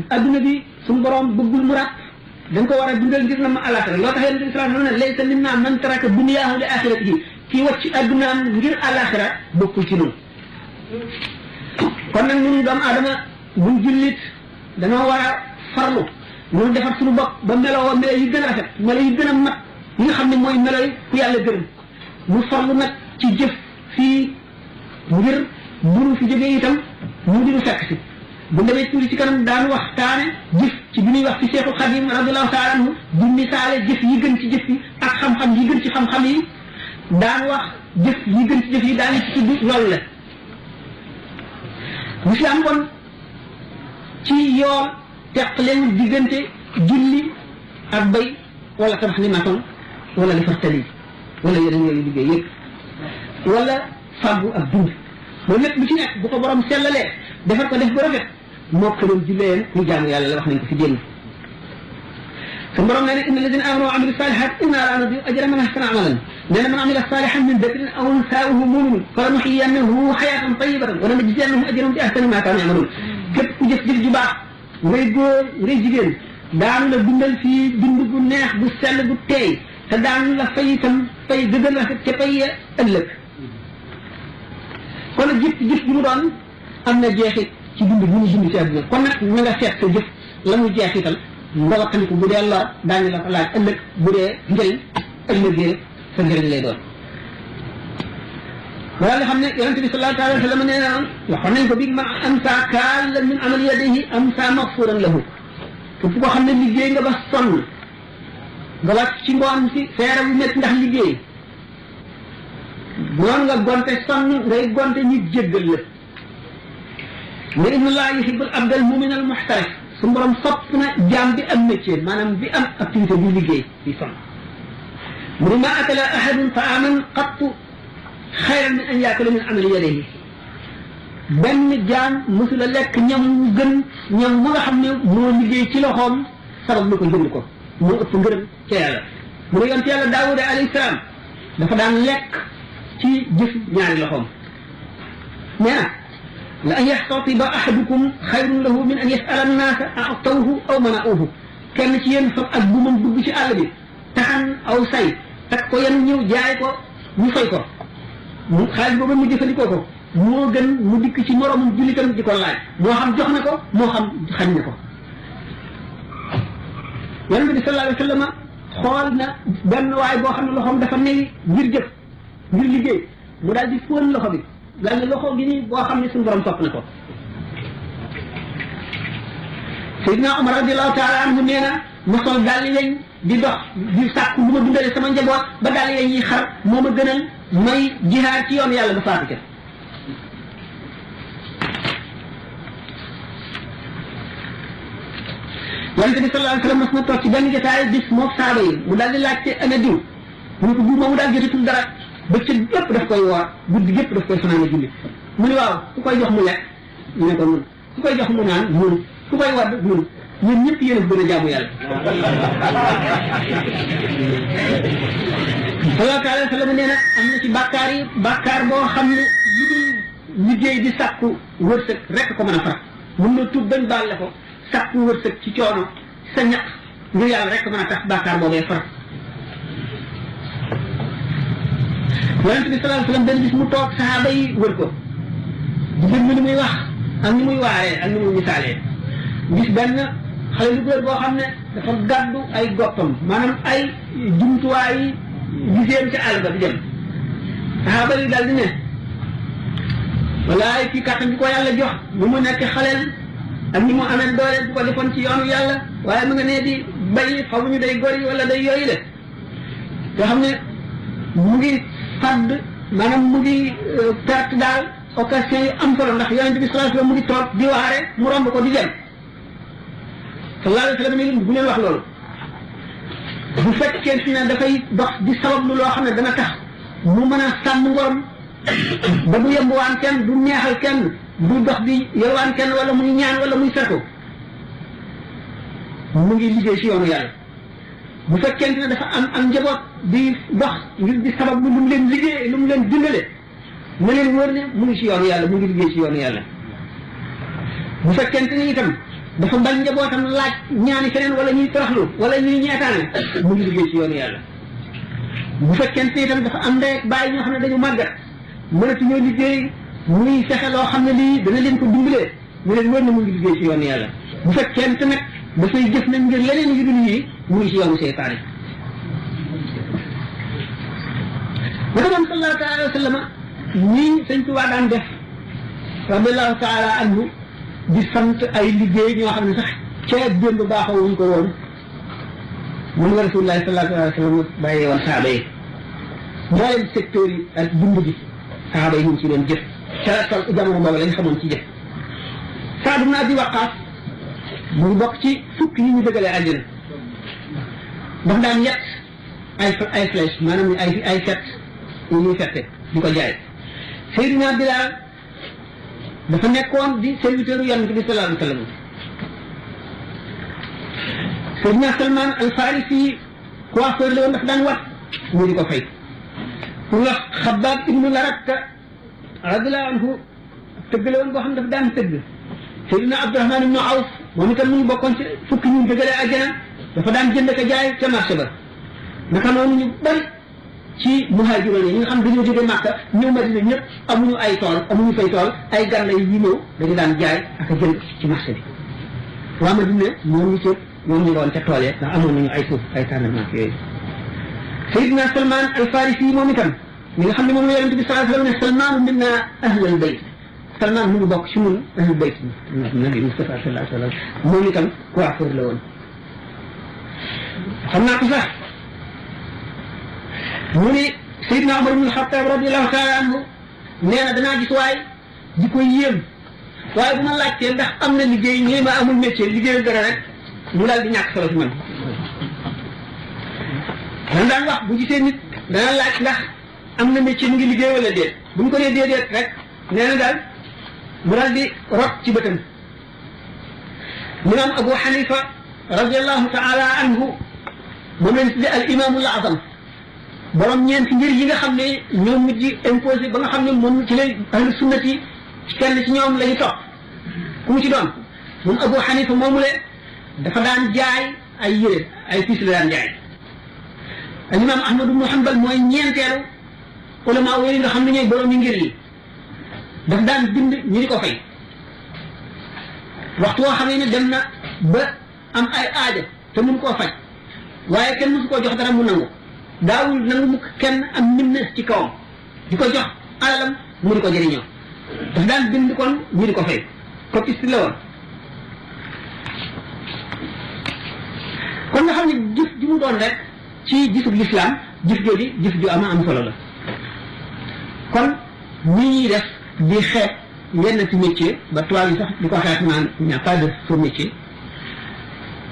adduna bi suñu borom bëggul mu ràpp dañ ko war a dundal ngir na ma alaxira loo tax yonent bi sallallahu alayhi wa sallam ne laysa minna man taraka dunyaahu li axiratihi kii wàcc addunaam ngir alaxira bokkul ci ñun kon nag ñun doomu aadama buñ jullit dañoo war a farlu ñun defar suñu bopp ba meloo melo yi gën a rafet melo yi gën a mat yi nga xam ne mooy melo yi ku yàlla gërëm mu farlu nag ci jëf fii ngir buru fi jógee itam mu di nu fekk si bu demee tuuti ci kanam daan waxtaane jëf ci bi ñuy wax ci Seexul Xadim radiyallahu taala anhu di misaale jëf yi gën ci jëf yi ak xam-xam yi gën ci xam-xam yi daan wax jëf yi gën ci jëf yi daan ci tudd loolu la lislaam kon ci yoon teqalewul diggante julli ak bay wala tabax ni maçon wala defar tali wala yeneen yooyu liggéey yëpp wala fàggu ak dund loolu lépp lu ci nekk bu ko borom sellalee defar ko def bu rafet moo ko doon julleen ñu jaamu yàlla la wax nañ ko fi génn su borom nee na inna alladina amanu wa amilu salihat inna la nudiu ajra man ahsana amalan nee na man amila salihan min dakrin aw unsa wa huwa muminun falanuhyiyannahu hayatan tayyibatan wa lanajziyannahum ajrahum bi ahsani ma kanu yamalun képp ku jëf-jëf ju baax ngay góor ngay jigéen daanu la dundal fii dund bu neex bu sell bu teey te daanu la fay itam fay gëgën rafet ca pay ëllëg kon nag jëf bi mu doon am na jeexit ci dund bu ñu dund ci àdduna kon nag na nga seet sa jëf la mu jeexital nga waxtandiku bu dee lor daañu la ko laaj ëllëg bu dee njëriñ ëllëgee sa njëriñ lay doon wala nga xam ne yonente bi sallallahu alayhi wa sallam nee na waxoon nañ ko bi man amsa kaalan min amali yadihi amsa maghfuran lahu képp koo xam ne liggéey nga ba sonn nga wàcc ci ngoon si feere bu métti ndax liggéey noonu nga gonte sonn ngay gonte ñu jéggal la ne inna allaha yuhibbul abdal mu'min al muhtarif su borom sopp na jaam bi am métier maanaam bi am activité bi liggéey bi sonn mu ne ma akala ahadun ta'aman qattu xayran min an yaakula min amali yadihi benn jaam mosula lekk ñam mu gën ñam mu nga xam ne moo liggéey ci loxoom sabab lu ko jënd ko moo ëpp ngërëm ca yàlla mu ne yonent yàlla Daawuda alayhi salaam dafa daan lekk ci jëf ñaari loxoom nee na la an yaxtatiba ahadukum xayrun lahu min an yasala annaasa a'tawhu aw mana'uhu kenn ci yéen fab ak bu mën dugg ci àll bi taxan aw say tak ko yan ñëw jaay ko ñu fay ko mu xaalis boobu mu jëfandikoo ko moo gën mu dikk ci moromum jullitam di ko laaj moo xam jox na ko moo xam xañ na ko yonent bi sallallahu alayhi wa sallam xool na benn waay boo xam ne loxoom dafa newi ngir jëf ngir liggéey mu daal di fóon loxo bi daal ne loxo gi nii boo xam ne suñu borom topp na ko Seydina Omar radiyallahu taala anhu nee na ma sol daal di weñ di dox di sàkku lu ma dundale sama njaboot ba daal di weñ yi xar moo ma gënal may jihaar ci yoon yàlla ba faatu ca yonente bi sallallahu alayhi wa sallam mas na toog ci benn jotaay bis moom saaba yi mu daal di laajte ana diw mu ne ko diw moomu daal jotatul dara bëccëg yëpp daf koy woor guddi yëpp daf koy fanaane julli mu ne waaw ku koy jox mu lekk ñu ne ko mun ku koy jox mu naan mun ku koy wadd mun ñun ñëpp yéen a gën a jaamu yàlla sallallahu alayhi wa sallam nee na am na ci bàkkaar yi bàkkaar boo xam ne lu dul liggéey di sàkku wërsëg rek ko mën a far mun na tuub bañ baal la ko sàkku wërsëg ci coono sa ñaq ngir yàlla rek mën a tax bàkkaar boobee far yonent bi sallallahu alayhi wa sallam benn bis mu toog sahaaba yi wër ko di déglu ni muy wax ak ni muy waaree ak ni muy misaalee gis benn xale lu góor boo xam ne dafa gàddu ay goppam maanaam ay jumtuwaay yi giseen ca àll ba di dem sahaaba yi daal di ne walaay kii kàttan bi ko yàlla jox bu mu nekk xaleel ak ni mu amee doole bu ko defoon ci yoonu yàlla waaye mu nga nee di bay xamuñu day gor yi wala day yooyu de nga xam ne mu ngi fàdd maanaam mu ngi perte daal occasion yu am solo ndax yonente bi sallallahu alayhi wasallam mu ngi toog di waare mu romb ko di dem sallallahu alayhi wasallam ne bu leen wax loolu bu fekkee ne dafay dox di sabablu loo xam ne dana tax mu mën a sàmm ngorom ba du yembuwaan kenn du neexal kenn du dox di yelwaan kenn wala muy ñaan wala muy setu mu ngi liggéey ci yoonu yàlla bu fekkente ne dafa am njaboot di dox ngir di sabab lu mu leen liggéey lu mu leen dundale na leen wóor ne mu ngi ci yoonu yàlla mu ngi liggéey ci yoonu yàlla bu fekkente ne itam dafa bañ njabootam laaj ñaani feneen wala ñuy toroxlu wala ñuy ñeetaane mu ngi liggéey ci yoonu yàlla bu fekkente itam dafa am ndey ak bàyyi ñoo xam ne dañu màggat mënatuñoo liggéey muy fexe loo xam ne lii dana leen ko dimbalee mu leen wër na mu ngi liggéey ci yoonu yàlla bu fekkente nag dafay jëf nañ ngir leneen yu dul yii mu ngi ci yoonu seytaane naka moom sallallahu taala wa sallama ñii sëñ Tuubaa daan def radiallahu taala anhu di sant ay liggéey ñoo xam ne sax ca démb baaxoo wuñ ko woon moom la rasulullahi sallallahu alayhi wa sallam bàyyee woon saaba yi mbooleem secteur yi ak dund gi saaba yi ñu ngi ci doon jëf ca jamono boobu lañ xamoon ci jëf Saad ibn Abi Waqqaas mu ngi bokk ci fukk yi ñu dëgalee àjjana daf daan yett ay flèche maanaam ay fet yu ñuy fette di ko jaay Seydina Bilaal dafa nekkoon di serviteur yonent bi sallallahu alayhi wa sallam Seydina Salman al Farisi coiffeur la woon dafa daan wat ñu di ko fay pour wax Xabbaab ibnu Laratta radiyallahu anhu tëgg la woon boo xam ne dafa daan tëgg Seydina Abdurahman ibnu Awf moom itam mu ngi bokkoon ci fukki ñu dëgalee àjjana dafa daan jënd ko jaay ca marché ba naka noonu ñu bari ci muhaajiroon yi ñi nga xam dañoo jóge Màkka ñëw Madina ñëpp amuñu ay tool amuñu fay tool ay gànna yi ñëw dañu daan jaay ak a jënd ci marché bi waa Madina ñoom ñu cëpp ñoom ñu woon ca tool ya ndax amoon nañu ay suuf ay tànnement yooyu Seydina Salman al Farisi moom itam ñi nga xam ne moom la yonent bi sallallahu alayhi wa sallam ne Salman minna ahlal bayt Salman mu ngi bokk ci ñun ahlul bayt nabi Mustafa sallallahu alayhi wa sallam moom itam coiffeur la woon xam naa ko sax mu ne Seydina Umar ibn Xattaab radiyallahu taala anhu nee na danaa gis waay di ko yéem waaye bu ma laajtee ndax am na liggéey ñii ma amul métier liggéeyal dara rek mu daal di ñàkk solo ci man dan daan wax bu gisee nit dana laaj ndax am na métier mu ngi liggéey wala déet bu ñu ko nee déedéet rek nee na daal mu daal di rot ci bëtam l'imam Abu Hanifa radiyallahu taala anhu moom lañ tudde al imaamul azam borom ñeenti ngir yi nga xam ne ñoom mujj imposé ba nga xam ne moom ci lay ahlu sunnati kenn ci ñoom la ñu topp ku mu ci doon moom Abu Hanifa moomu le dafa daan jaay ay yére ay piis la daan jaay al imam Ahmad ibn Hanbal mooy ñeenteelu ulama yooyu nga xam ne ñooy borom yi ngir yi daf daan bind ñu di ko fay waxtu woo xam ne dem na ba am ay aajo te mun koo faj waaye kenn mësu koo jox dara mu nangu daawul nangu mukk kenn am minna ci kawam di ko jox alalam mu di ko jëriñoo daf daan bind kon ñu di ko fay copiste la woon kon nga xam ne jëf ji mu doon rek ci gisub lislaam jëf jooju jëf ju am solo la kon ñi ñuy def di xeet yenn ci métier ba tubaab yi sax di ko xeet naan il n'y a pas de faux métier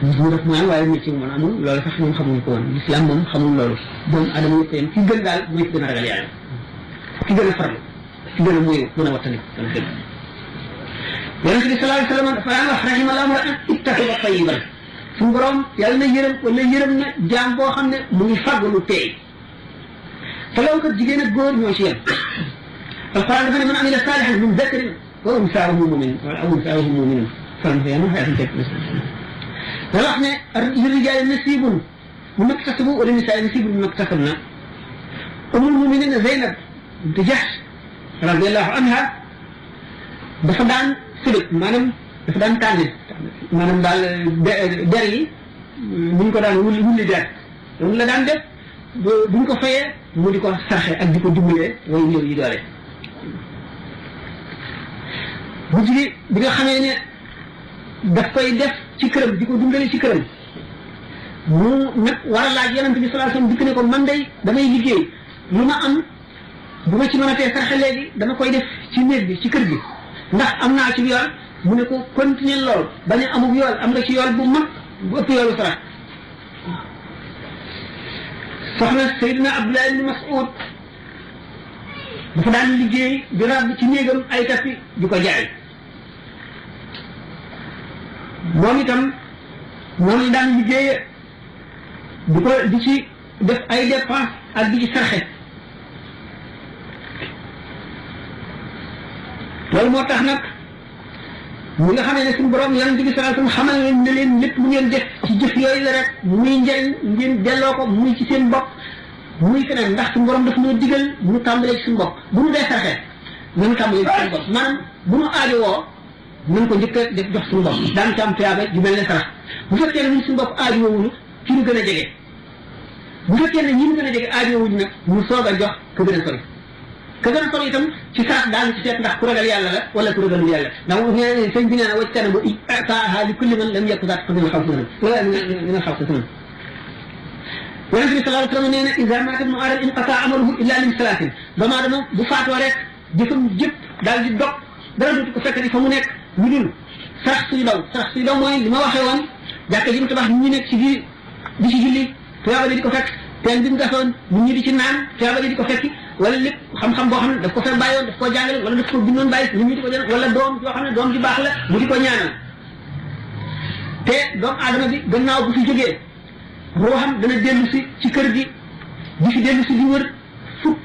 mu def mooy waaye métier moom amul loolu sax ñoom xamuñu ko woon l'islam moom xamul loolu doomu adama yëpp yem ki gën daal mooy ki gën a ragal yàlla ki gën a farlu ki gën a moyu gën a wattani gën a dëgg yonente bi sallallahu alayhi wa sallam dafa daan wax rahimallahu imra'an ittakhadha tayyiban suñu borom yàlla na yërëm wala yërëm na jaam boo xam ne mu ngi fàgg lu teey te loolu kat jigéen ak góor ñoo ci yem alquran dafa ne man amila salihan min dhakarin wa unsa wa huwa mu'min wala unsa wa huwa mu'min فالمهم هذا نحن للرجال نصيب مما اكتسبوا وللنساء نصيب مما اكتسبنا. أم المؤمنين زينب بنت جحش رضي الله عنها dafa daan sëbëg maanaam dafa daan tànn maanaam daal der yi bu ñu ko daan wulli der loolu la daan def bu ñu ko fayee mu di ko sarxe ak di ko dimbalee way néew yi doole. bu jigi bi nga xamee ne daf koy def ci këram di ko dimbale ci këram mu nag war a laaj yonent bi sallallahu alayhi wasallam dikk ne ko man day damay liggéey lu ma am bu ma ci mën a tee sarxe léegi dama koy def ci néeg bi ci kër gi ndax am naa ci yool mu ne ko continuer lool bañ a amul yool am nga ci yool bu mag bu ëpp yoolu sarax. soxna Seydina Abdullah ibn Mas'ud dafa daan liggéey di ràbb ci néegam ay tapi di ko jaay moom itam noonu daan liggéeye di ci def ay dépense ak di ci sarxe. loolu moo tax nag ñi nga xamee ne suñu borom yonent bi sallallahu alayhi wasallam xamal leen ne leen lépp lu ngeen def ci jëf yooyu la rek muy njëriñ ngeen delloo ko muy ci seen bopp muy feneen ndax suñu borom daf ñoo digal bu ñu tàmbalee ci suñu bopp bu ñu dee sarxee nañu tàmbalee ci suñu bopp maanaam bu ñu aajowoo nañ ko njëkk a def jox suñu bopp daan ci am tuyaaba ju mel ne sarax bu fekkee ne ñun suñu bopp aajowoowuñu ci ñu gën a jege bu fekkee ne ñi ñu gën a jege aajowoowuñu nag ñu soog a jox ka gën a sori ka gën a sori itam ci sarax daal ci seet ndax ku ragal yàlla la wala ku ragalul yàlla ndax sëñ bi nee na wajtana ba itaaha li kulli man lam yakku zaat ko dina xaw sunan dina xaw sa sunan yonente bi sallallahu alayhi wa sallam nee na iza maata ibnu aadama inqata amaluhu illa min salaatin doomu aadama bu faatoo rek jëfam jëpp daal di dog dara dootu ko fekkati fa mu nekk lu dul sarax suy daw mooy li ma waxee woon jàkka ji mu tabax ñu nekk ci biir di ci julli tuyaaba di ko fekk teen bi mu gasoon nit ñi di ci naan tuyaaba di ko fekki wala lépp xam-xam boo xam ne daf ko fekk bàyyoon daf koo jàngale wala daf ko bindoon bàyyi nit ñi di ko jël wala doom yoo xam ne doom ji baax la mu di ko ñaanal te doomu aadama bi gannaaw bu fi jógee ruuxam dana dellu si ci kër gi di fi dellu si di wër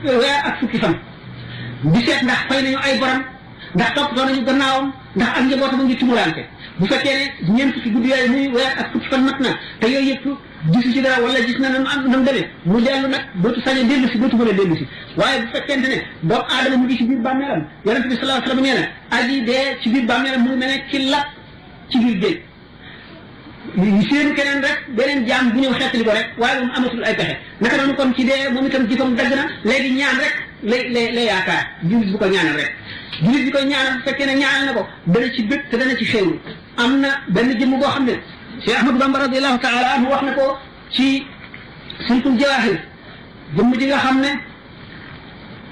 weer ak fukki fan di seet ndax fay nañu ay borom ndax toppatoo nañu gannaawam ndax ak njabootam a ngi tumuraante bu fekkee ne ñeent fukki guddi yooyu muy weer ak fukki fan mat na te yooyu yëpp gisu ci dara wala gis na nam am nam demee mu dellu nag dootu sañ a dellu si dootu mën a dellu si waaye bu fekkente ne doomu aadama mu ngi ci biir bàmmeelam yonente bi sallallahu alayhi wasallam nee na aji dee ci biir bàmmeelam mu ngi mel ne ci lap ci biir géej seen keneen rek beneen jaam bu ñëw xeetali ko rek waaye moom amatul ay pexe naka noonu kon ci dee moom itam jëfam dagg na léegi ñaan rek lay yaakaar jullit bu ko ñaanal rek jullit bi koy ñaanal bu fekkee ne ñaanal na ko dana ci bëgg te dana ci xéewlu am na benn jëmm boo xam ne Cheikh Ahmadou Bamba radiyallahu taala anhu wax na ko ci Sultul Jawaahir jëmm ji nga xam ne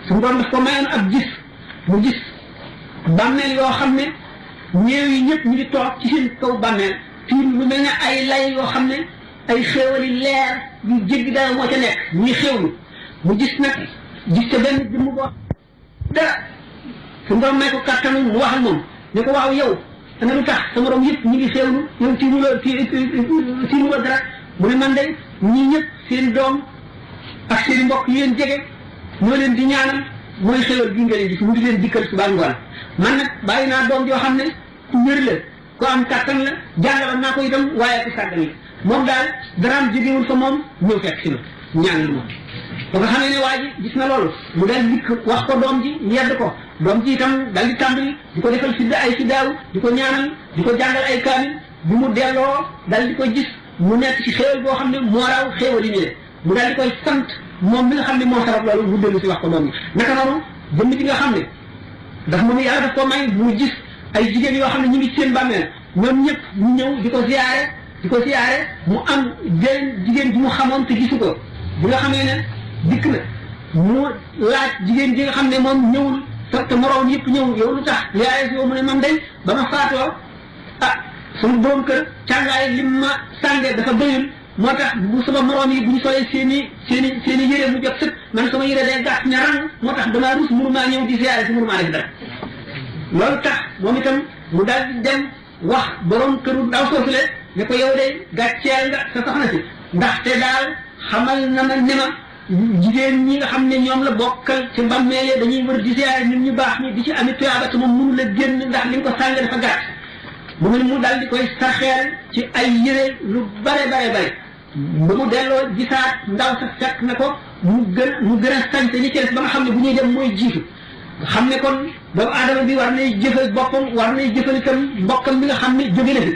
suñu borom daf ko mayoon ab gis mu gis bàmmeel yoo xam ne ñeew yi ñëpp ñu ngi toog ci seen kaw bàmmeel fii lu mel ne ay lay yoo xam ne ay xéewali leer yu jéggi dara moo ca nekk ñuy xéewlu mu gis nag gis ca benn jëmm boo dara suñu borom may ko kàttanu mu wax ak moom ne ko waaw yow ana lu tax sa morom yëpp ñu ngi xéewlu yow tiinuloo dara mu ne man de ñii ñëpp seen doom ak seen mbokk yi leen jege ñoo leen di ñaanal mooy xéewal gi nga leen gis mu di leen dikkal suba ngoon man nag bàyyi naa doom yoo xam ne ku wér la ko am kàttan la jàngaloon naa ko itam waaye ku sàggan la moom daal daraam jógewul fa moom ñëw fekk si ma ñaanal ma ba nga xamee ne waa ji gis na loolu mu daal dikk wax ko doom ji yedd ko doom ji itam daal di tàmbali di ko defal sidda ay siddaaw di ko ñaanal di ko jàngal ay kaamil bi mu delloo daal di ko gis mu nekk ci xéewal boo xam ne moo raw xéewal yi ñëwee mu daal di koy sant moom mi nga xam ne moo sabab loolu mu dellu si wax ko doom ji naka noonu jëmm ji nga xam ne daf moom yàlla daf ko may mu gis ay jigéen yoo xam ne ñu ngi ci seen bàmmeel ñoom ñëpp ñu ñëw di ko ziyaare mu am jigéen ji mu xamoon te gisu ko bi nga xamee ne dikk na mu laaj jigéen ji nga xam ne moom ñëwul te moroom yëpp ñëw yow lu tax yaay yow mu ne man day ba ma faatoo sama borom kër càngaay lim ma sànge dafa doyul moo tax bu sama moroom yi bu ñu solee seen i yére mu jot sëkk man sama yére day gàtt ña rang moo tax damaa rus mënumaa ñëw di ziyaare si mënumaa def dara loolu tax moom itam mu daal di dem wax borom këru ndaw soosule ne ko yow de gàcceel nga sa soxna si ndaxte daal xamal na ma ne ma jigéen ñi nga xam ne ñoom la bokkal ci mbammeele dañuy wër di ziyaare ñun ñu baax ñi di ci ami tuyaaba te moom mënu la génn ndax li nga ko sànge dafa gàtt mu daal di koy sarxeel ci ay yére lu bare ba mu delloo gisaat ndaw sa fekk na ko mu gën a sañte ñi ci des ba nga xam ne bu ñuy dem mooy jiitu xam ne kon doomu aadama bi war nay jëfal boppam war nay jëfal itam mbokkam bi nga xam ne jóge na fi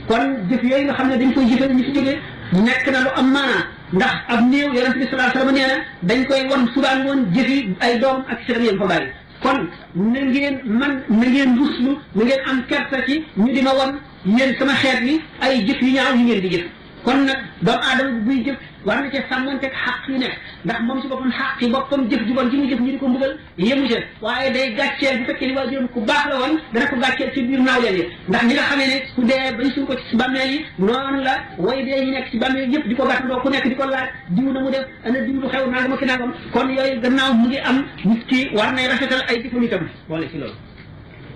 kon jëf yooyu nga xam ne dañ koy jëfal ñu fi jógee nekk na lu am maanaa ndax ab néew yonent bi sallallahu alayhi wasallam nee na dañ koy wan subaan woon jëfi ay doom ak sëram yéen fa bàyyi kon na ngeen ruslu na ngeen am kersa ci ñu di ma wan yéen sama xeet yi ay jëf yu ñaaw yu ngeen di jëf kon nag doomu aadama bi buy jëf war na cee sàmmanteeg xaq yu nekk ndax moom si boppam xaq yi boppam jëf ju bon ci mu jëf ñu di ko mbugal yemu ca waaye day gàcceel bu fekkee ni waajuram ku baax la woon dana ko gàcceel ci biir naaw leen yi ndax ñi nga xamee ne ku dee bañ suñ ko ci bàmmeel yi noonu la way dee ñu nekk ci bàmmeel yëpp di ko gàttandoo ku nekk di ko laaj diw na mu def ana diw lu xew nangam ak nangam kon yooyu gannaaw mu ngi am nit ki war nay rafetal ay jëfam itam boole ci loolu